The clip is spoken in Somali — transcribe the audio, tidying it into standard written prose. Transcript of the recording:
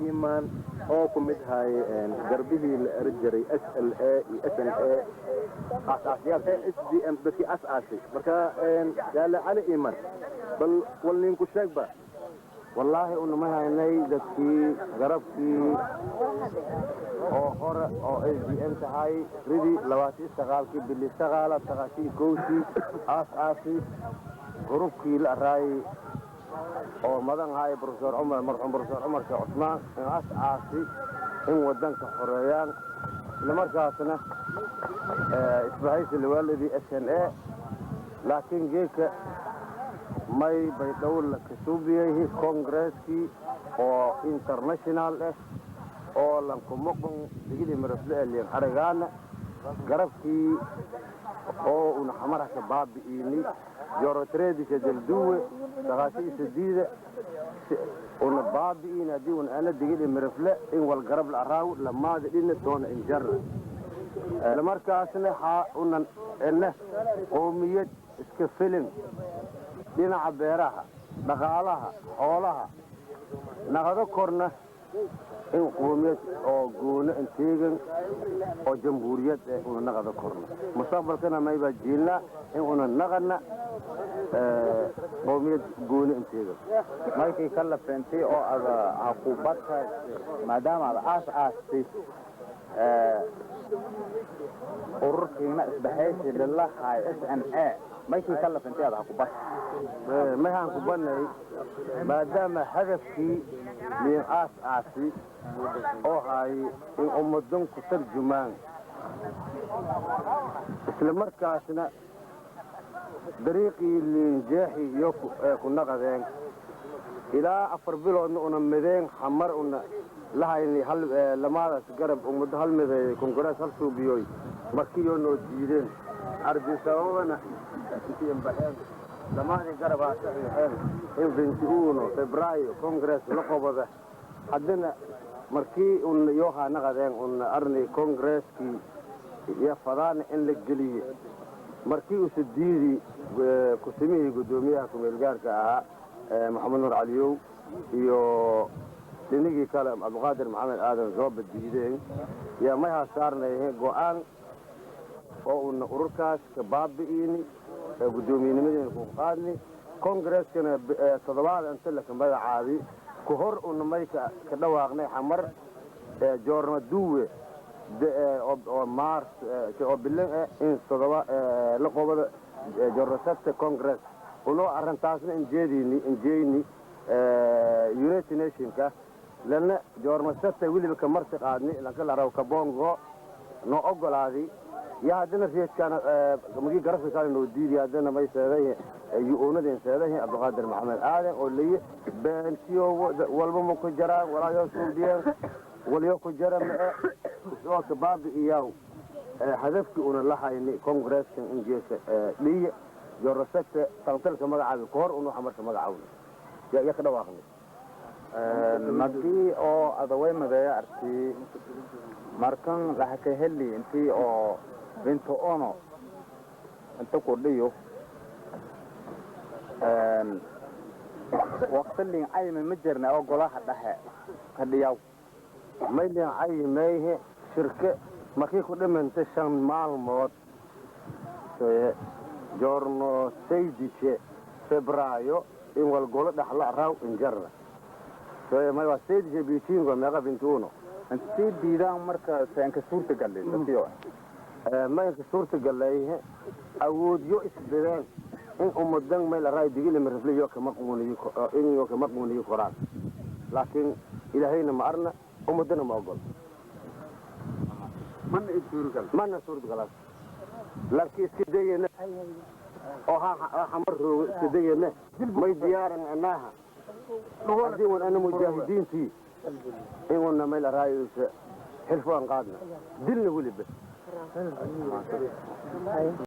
Iimaan oo ku mid haayay garbihii la eri jiray SLA iyo SNA, SDM, dadkii as-aasay. Marka Jaale Cali Iimaan, bal wal ninku sheegba. Wallaahi, unama haynay dadkii garabkii oo hore oo SDM tahay ridi 29-kii bili sagaala 91-kii aas aasi gurubkii la araayay oo madan haay Professor Cumar, marxuum Professor Cumar Sheekh Cusmaan, in aas aasi in wadanka xoreeyaan, isla markaasna isbahaysi lawaaladii SNA. Laakiin geedka may Baydhabo la kasuubiyey congresskii oo international ah oo lankumaqon Digili Mirifle eliyan aragaana garabkii oo una xamaraha ka baabi'iini joorotreedisha jalduwe 98-da una baabi'iini. Haddii una ana Digili Mirifle in wal garab la araaw lamaada dhina toona injarna, isla markaasna xaa una ena qoomiyad iska filin dhinaca beeraha, dhaqaalaha, xoolaha naqado korna in qoomiyad oo goono inteegan oo jamhuuriyad eh una naqado korna. Mustaqbalkana maybaa jiilnaa in una naqana qoomiyad gooni inteegan. Markii ka lafeentay oo ada hakubadka maadaama aad aas aastay ururkiina isbahaysi lilahay SNA, markii ka lafeentay aad hakubadka? Mayhaan ku banay maadaama hadafkii liin aas aasi oo haayay in ummadan ku tarjumaan, isla markaasna dariiqii liinjeexi iyo ku naqadeen ilaa 4 biloodna una mideen xamar una lahayni hal lamaadaas garab ummado hal mideeyay kongarees hal suubiyoy. Markiyoo noo diideen Ardisababana intii baxeen lamaadii garabaa saxiixeen in 21 Febraayo congress la qobada. Haddana markii un yoohaa naqadeen un arni congresskii iyo fadaana in la geliye, markii usa diidi kusimihii guddoomiyaha kumeelgaarka ahaa Maxamed Nuur Caliyow iyo dhinigii kale Cabdiqaadir Maxamed Aadan sooba diideen, yaa mayhaa saarnay go'aan oo una ururkaas ka baabi'iini guddoomiyenimadiina ku qaadni, congreskana toddobaad inta laka magacaabi ku hor una may ka dhawaaqnay xamar joorna duwe oo mars oo bilan ah in toddoba la qobada joornasabta congress unoo arrintaasna injeedini injeyni United Nationka lana joornasabta weliba ka marti qaadni lanka la rabo Kabongo noo ogolaadi. Ya haddana reedkaana magii garabka kale noo diidi, haddana may seeday yu-uunadeen seeday Cabdiqaadir Maxamed Aadan oo layi beentiyo walba ma ku jaraan walaayo suubiyeen walyo ku jara mae isoo ka baabi'iyaw hadafkii una la hayni congreskan ingeesa dhiye joorasagta tantalka magacaabi ka hor una waxa marka magacaawna ya ka dhawaaqnay. Madii oo adaway madeeyo arti markan laxaka heli intii oo binto ono inta kordhiyo waqti cayme ma jirna oo golaha dhexe kadhiyaw? Maylin cayimayhe shirke markii ku dhimantay 5 maalmood joorno saydice Febraayo in wal golo dhaxla raw injarna may waa saydice biitingo meeqa 21. Intii diidaan marka seenka suurta galay dadkiyo? Maynka suurta galay awoodyo isbedeen in ummadan may la raay Digili Mirifle kama quuniyo in kama quuniyo koraan, laakiin Ilaahayna ma arna, ummadana ma ogol. Mana suurgal? Mana suurtagalaas, laakiin iska dayana oo ha xamar roogo iska dayana may diyaaran anaaha haddii wan ana mujaahidiintii in wana may la raayo xilfo aan qaadna dilna weliba.